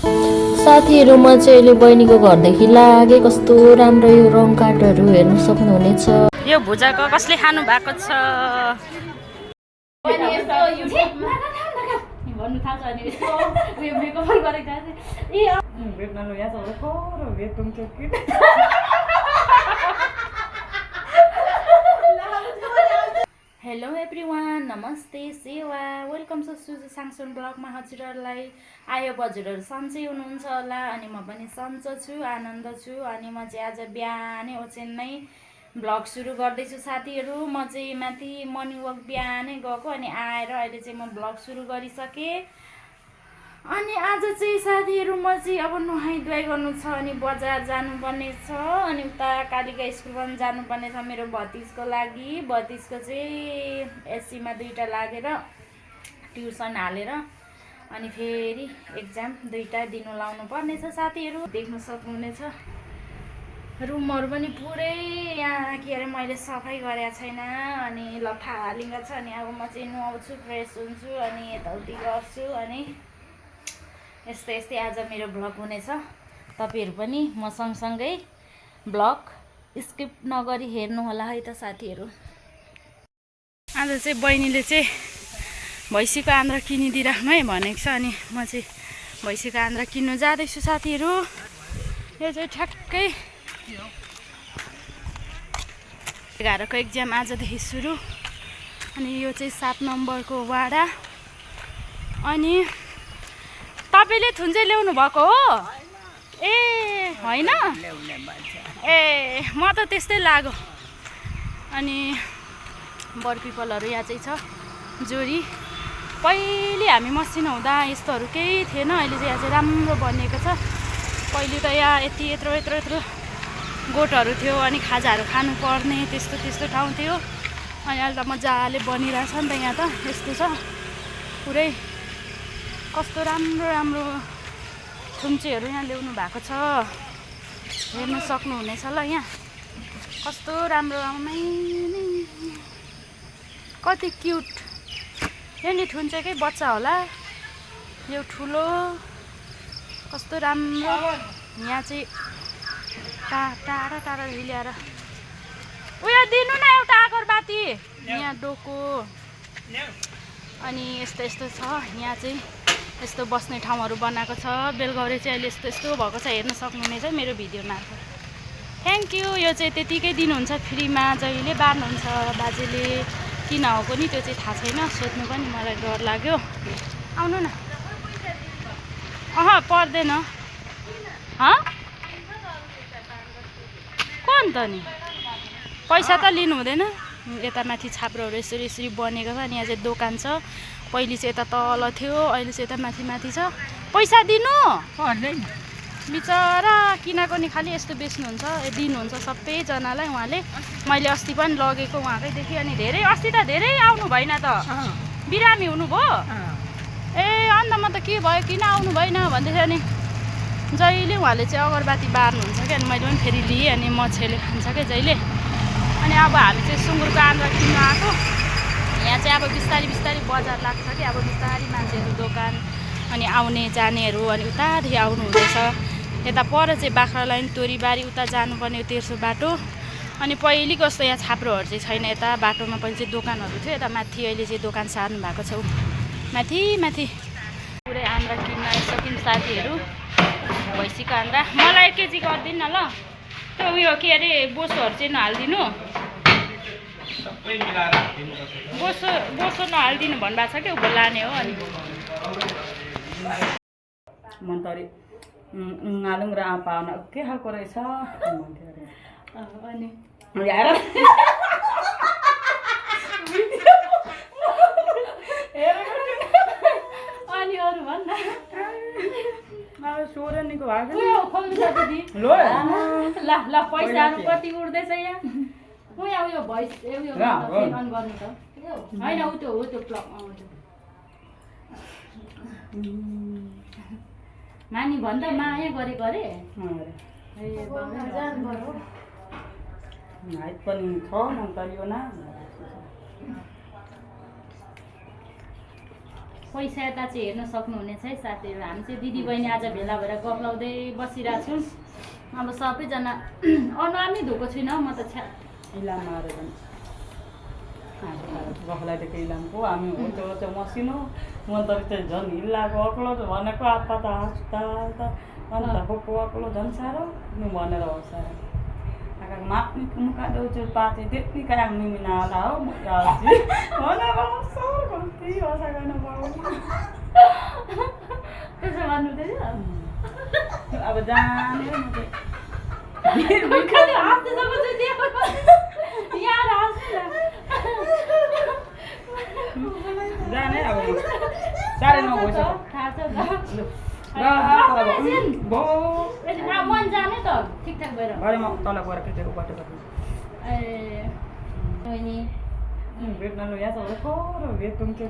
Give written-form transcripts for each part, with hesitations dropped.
साथीहरू म चाहिँ अहिले बहिनीको घरदेखि लागे कस्तो राम्रो यो रङ कार्डहरू हेर्न सक्नुहुनेछ। यो भुजाको कसले खानु भएको छ भन्नु थाहा छ अनि उयो मेकअप गरेको हेलो एभ्रिवान, नमस्ते सेवा, वेलकम छ सुजु साङसुन ब्लगमा। हजुरहरूलाई आयो हजुरहरू सन्चै हुनुहुन्छ होला अनि म पनि सन्चो छु, आनन्द छु। अनि म चाहिँ आज बिहानै ओछ्यान नै ब्लग सुरु गर्दैछु साथीहरू। म चाहिँ माथि मर्निङ वक बिहानै गएको अनि आएर अहिले चाहिँ म ब्लग सुरु गरिसकेँ। अनि आज चाहिँ साथीहरू म चाहिँ अब नुहाई धुवाई गर्नु छ अनि बजार जानुपर्ने छ अनि उता कालिका स्कुल पनि जानुपर्ने छ मेरो भतिजको लागि। भतिजको चाहिँ एससीमा 2टा लागेर ट्युसन हालेर अनि फेरि एक्जाम 2टा दिनु लाउनु पर्ने छ साथीहरू। देख्न सक्नुहुनेछ रुमहरू पनि पुरै यहाँ के अरे मैले सफाइ गरेको छैन अनि लथालिङ्ग छ। अनि अब म चाहिँ नुहाउँछु, फ्रेस हुन्छु अनि यताउति गर्छु अनि यस्तै यस्तै आज मेरो भ्लग हुनेछ। तपाईँहरू पनि म सँगसँगै भ्लग स्किप नगरी हेर्नु होला है त साथीहरू। आज चाहिँ बहिनीले चाहिँ भैँसीको आन्द्रा किनिदिइराख्नु है भनेको छ अनि म चाहिँ भैँसीको आन्द्रा किन्नु जाँदैछु साथीहरू। यो चाहिँ ठ्याक्कै 11को एक्जाम आजदेखि सुरु अनि यो चाहिँ 7 नम्बरको वाडा। अनि तपाईँले थुन्चे ल्याउनु भएको हो? ए होइन, ए म त त्यस्तै लाग्यो। अनि बरपिपलहरू यहाँ चाहिँ छ जोरी। पहिले हामी मसिनो हुँदा यस्तोहरू केही थिएन, अहिले चाहिँ यहाँ चाहिँ राम्रो बनिएको छ। पहिले त यहाँ यत्रो गोठहरू थियो अनि खाजाहरू खानुपर्ने त्यस्तो ठाउँ थियो। अनि अहिले त मजाले बनिरहेछ नि त। यहाँ त यस्तो छ पुरै, कस्तो राम्रो थुन्चेहरू यहाँ ल्याउनु भएको छ, हेर्न सक्नुहुनेछ ल। यहाँ कस्तो राम्रो कति क्युट। यो नि थुन्चेकै बच्चा होला, यो ठुलो कस्तो राम्रो। यहाँ चाहिँ टाढादेखि ल्याएर उयो दिनु न एउटा अगरबाती। यहाँ डोको अनि यस्तो छ। यहाँ चाहिँ यस्तो बस्ने ठाउँहरू बनाएको छ। बेलगौरे चाहिँ अहिले यस्तो भएको छ, हेर्न सक्नुहुनेछ मेरो भिडियो मार्फत। Thank you. यो चाहिँ त्यतिकै दिनुहुन्छ फ्रीमा, जहिले बार्नुहुन्छ बाजेले। किन हो पनि त्यो चाहिँ थाहा छैन, सोध्नु पनि मलाई डर लाग्यो। आउनु न। पर्दैन। कोन त नि पैसा त लिनु हुँदैन। यता माथि छाप्रोहरू यसरी बनेको छ अनि यहाँ चाहिँ दोकान छ। पहिले चाहिँ यता तल थियो, अहिले चाहिँ यता माथि छ। पैसा दिनु पर्दैन बिचरा, किनेको नि खालि यस्तो बेच्नुहुन्छ, दिनुहुन्छ सबैजनालाई उहाँले। मैले अस्ति पनि लगेको उहाँकैदेखि अनि अस्ति त धेरै आउनु भएन त, बिरामी हुनुभयो। ए अन्त म त के भयो किन आउनु भएन भन्दै थियो। अनि जहिले उहाँले चाहिँ अगरबाती बार्नुहुन्छ क्या, अनि मैले पनि फेरि लिएँ अनि मछेले खान्छ क्या जहिले। अनि अब हामी चाहिँ सुँगुरको आन्द्रा किन्नु आएको। यहाँ चाहिँ अब बिस्तारी बजार लाग्छ कि, अब बिस्तारी मान्छेहरू दोकान अनि आउने जानेहरू अनि उतादेखि आउनु हुँदैछ। यता पर चाहिँ बाख्रा लाइन तोरीबारी उता जानुपर्ने तेर्सो बाटो। अनि पहिले कस्तो यहाँ छाप्रोहरू चाहिँ छैन, यता बाटोमा पहिले चाहिँ दोकानहरू थियो। यता माथि अहिले चाहिँ दोकान सार्नु भएको छ माथि। पुरै आन्द्रा किन्न आइसक्यौँ साथीहरू, भैँसीको आन्द्रा। मलाई 1 केजी गरिदिनु न ल। त्यो उयो के अरे बोसोहरू चाहिँ नहालिदिनु, बोसो नहालिदिनु भन्नुभएको छ क्या, ऊ लाने हो। अनि मन्तरी आलुङ र पाउन के खालको रहेछ अनि अनि अरू भन् न। सोरेनीको भएको ल पैसाहरू कति उठ्दैछ यहाँ। उयो भोइस उयो अन गर्नु त होइन, उ त्यो हो त्यो प्लगमा आउँछ। नानी भन्दा माया गरेको अरे। हाइट पनि छ मन्तरी हो न। पैसा यता चाहिँ हेर्न सक्नुहुनेछ है साथीहरू। हामी चाहिँ दिदीबहिनी आज भेला भएर गफ लाउँदै बसिरहेको छौँ। अब सबैजना अनुहार नै धोएको छुइनँ म त छ्या इलाम आएर गफलाइदिएको इलामको हामी त्यो मसिनो म त चाहिँ झन् हिल्लाको अक्लो भनेको आत्ता त हस्ताल त अन्त बोको अक्लो झन् साह्रो नि भनेर हो साह्रो आका माप्ने मुखा देउँछु पाते त्यति काम निमिना होला हो म आउँछु भनेर सर गल्ती होसा गर्न पाऊ त्यसो भन्नुहुँदैछ अब जाने म कति हात जब चाहिँ दिएको यार हाँस्नु जाने अब 9:30 भइसक्यो थाहा छ मन जाने त ठिकठाक भएर भरे म तल गएर के बाटो गर्छु ए बहिनी भेट्न लो यहाँ त खोरो भेटौँ के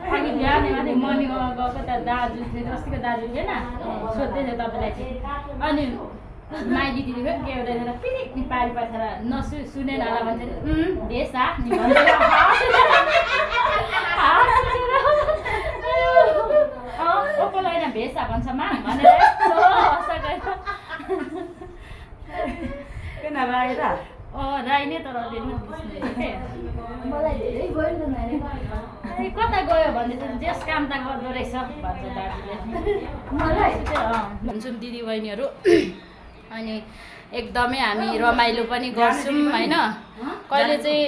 अघि बिहान मर्निङमा गएको त दाजु थियो अस्तिको दाजु थिएन सोध्दै थियो तपाईँलाई चाहिँ अनि माइ दिदीले के एउटा पिरिक पारी पठाएर सुनेन होला भन्छ भेसा नि भन्दै ओकोलाई होइन भेसा भन्छ मा भनेर यस्तो हँसा गयो किन राई र राई नै तर मलाई धेरै गयो कता गयो भने त जेस काम त गर्दो रहेछ भन्छ दाजुले मलाई भन्छौँ दिदीबहिनीहरू अनि एकदमै हामी रमाइलो पनि गर्छौँ होइन कहिले चाहिँ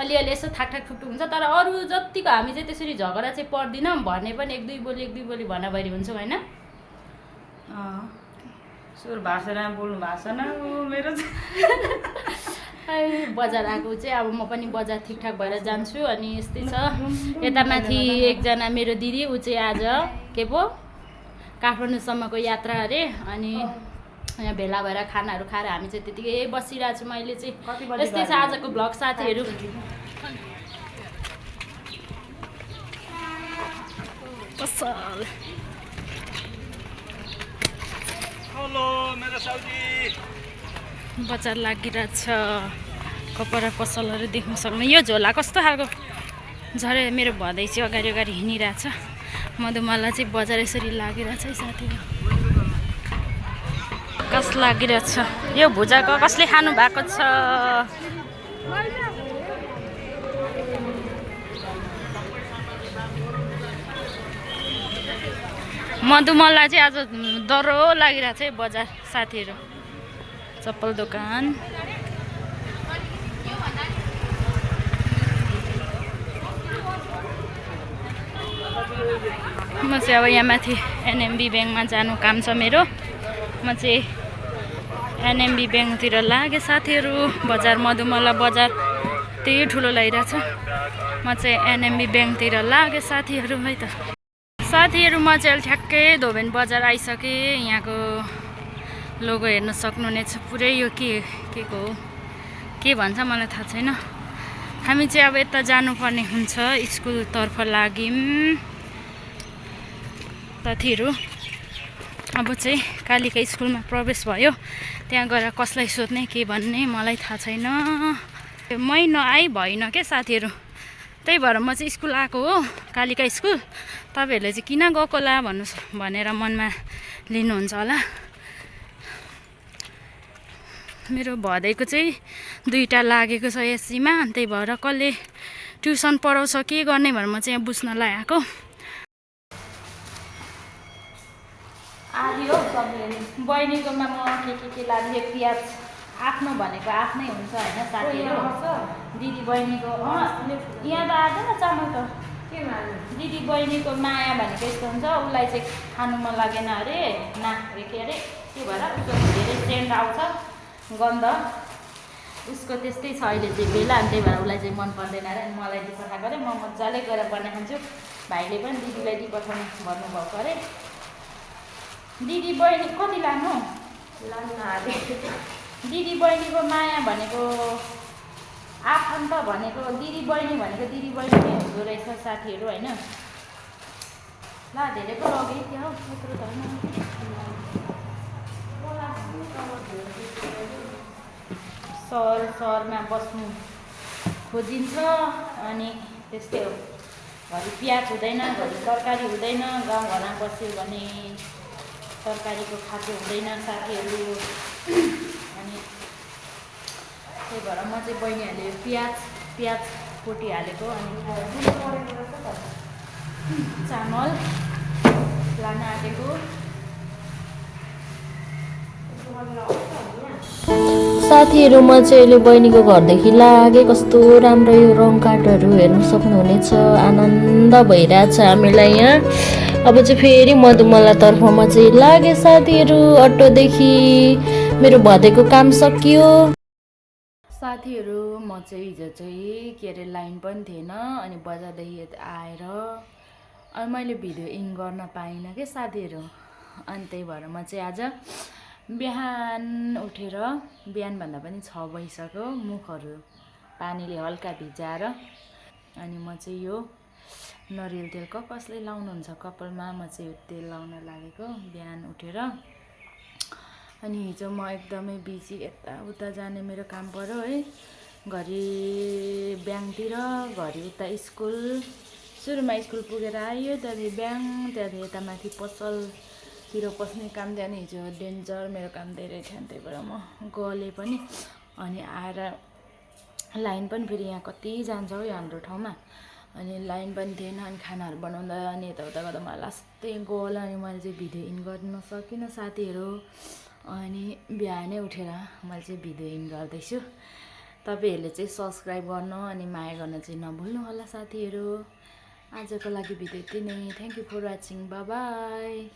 अलिअलि यसो थाकठाक ठुकठुक हुन्छ तर अरू जतिको हामी चाहिँ त्यसरी झगडा चाहिँ पर्दैनौँ भने पनि एक दुई बोली भनाभरि हुन्छौँ होइन सुर भाषा बोल्नु भएको छैन मेरो बजार आएको चाहिँ अब म पनि बजार ठिकठाक भएर जान्छु अनि यस्तै छ यता माथि एकजना मेरो दिदी ऊ चाहिँ आज के पो काठमाडौँसम्मको यात्रा अरे अनि यहाँ भेला भएर खानाहरू खाएर हामी चाहिँ त्यतिकै बसिरहेको छौँ अहिले चाहिँ यस्तै छ आजको भ्लग साथीहरू पसल बजार लागिरहेछ कपडा पसलहरू देख्न सक्नु यो झोला कस्तो खालको झरे मेरो भदै चाहिँ अगाडि हिँडिरहेछ मधुमला चाहिँ बजार यसरी लागिरहेछ है साथीहरू कस लागिरहेछ यो भुजाको कसले खानु भएको छ मधुमला चाहिँ आज डह्रो लागिरहेछ है बजार साथीहरू चप्पल दोकान म चाहिँ अब यहाँ माथि एनएमबी ब्याङ्कमा जानु काम छ मेरो म चाहिँ एनएमबी ब्याङ्कतिर लागेँ साथीहरू बजार मधुमला बजार त्यही ठुलो लागिरहेछ म चाहिँ एनएमबी ब्याङ्कतिर लागेँ साथीहरू है त साथीहरू म चाहिँ अहिले ठ्याक्कै धोबेन बजार आइसकेँ यहाँको लोगो हेर्न सक्नुहुनेछ पुरै यो के को हो के भन्छ मलाई थाहा छैन हामी चाहिँ अब यता जानुपर्ने हुन्छ स्कुलतर्फ लाग्यौँ साथीहरू अब चाहिँ कालिका स्कुलमा प्रवेश भयो त्यहाँ गएर कसलाई सोध्ने के भन्ने मलाई थाहा छैन मै नआइ भएन क्या साथीहरू त्यही भएर म चाहिँ स्कुल आएको हो कालिका स्कुल तपाईँहरूले चाहिँ किन गएको ला भनेर मनमा लिनुहुन्छ होला मेरो भदैको चाहिँ 2टा लागेको छ एससीमा त्यही भएर कसले ट्युसन पढाउँछ के गर्ने भनेर म चाहिँ यहाँ बुझ्न लागेको आधी हो सब्जीहरू बहिनीकोमा म के लादिए प्याज आफ्नो भनेको आफ्नै हुन्छ होइन साथीहरू दिदी बहिनीको यहाँ त आएन चामल त दिदी बहिनीको माया भनेको यस्तो हुन्छ उसलाई चाहिँ खानु मन लागेन अरे नाक के अरे त्यो भएर उसको धेरै सेन्ट आउँछ गन्ध उसको त्यस्तै छ अहिले चाहिँ बेला, अनि त्यही भएर उसलाई चाहिँ मन पर्दैन अरे, अनि मलाई दिइ पठाएको अरे। म मजाले गएर बनाइखान्छु। भाइले पनि दिदीलाई दिइ पठाउनु भन्नुभएको अरे। दिदी बहिनी कति लानु दिदी बहिनीको माया भनेको आफन्त भनेको दिदी बहिनी भनेको दिदी बहिनी नै हुँदो रहेछ साथीहरू होइन। ल धेरै पो लगे त्यो यत्रो त होइन। सहरमा बस्नु खोजिन्छ अनि त्यस्तै हो। घरि प्याज हुँदैन, घरि तरकारी हुँदैन। गाउँघरमा बस्यो भने तरकारीको खाँचो हुँदैन साथीहरू। अनि त्यही भएर म चाहिँ बहिनीहरूले प्याज कोटिहालेको अनि चामल लान आँटेको। साथीहरू म चाहिँ अहिले बहिनीको घरदेखि लागेँ। कस्तो राम्रो यो रङ कार्डहरू हेर्नु सक्नुहुनेछ। आनन्द भइरहेछ हामीलाई यहाँ। अब चाहिँ फेरि मधुमलातर्फमा चाहिँ लागेँ साथीहरू। अटोदेखि मेरो भदेको काम सकियो। साथीहरू म चाहिँ हिजो चाहिँ के अरे लाइन पनि थिएन, अनि बजारदेखि आएर अनि मैले भिडियो इन गर्न पाइनँ क्या साथीहरू। अनि त्यही भएर म चाहिँ आज बिहान उठेर, बिहानभन्दा पनि 6 बजिसक्यो, मुखहरू पानीले हल्का भिजाएर अनि म चाहिँ यो नरिवल तेल कसले लाउनुहुन्छ कपालमा, म चाहिँ यो तेल लाउन लागेको बिहान उठेर। अनि हिजो म एकदमै बिजी, यताउता जाने मेरो काम पर्यो है। घरि ब्याङ्कतिर, घरि उता स्कुल। सुरुमा स्कुल पुगेर आयो, त्यहाँदेखि ब्याङ्क, त्यहाँदेखि यता माथि पसलतिर पस्ने काम थियो। अनि हिजो डेन्जर मेरो काम धेरै थियो, त्यही भएर म गलेँ पनि। अनि आएर लाइन पनि फेरि यहाँ कति जान्छ हो यो हाम्रो ठाउँमा, अनि लाइन पनि थिएन। अनि खानाहरू बनाउँदा अनि यताउता गर्दा मलाई लास्टै गल्यो। अनि मैले चाहिँ भिडियो इन गर्न सकिनँ साथीहरू। अनि बिहानै उठेर मैले चाहिँ भिडियो इन गर्दैछु। तपाईँहरूले चाहिँ सब्सक्राइब गर्नु अनि माया गर्न चाहिँ नभुल्नु होला साथीहरू। आजको लागि भिडियो यति नै। Thank you for watching. Bye by.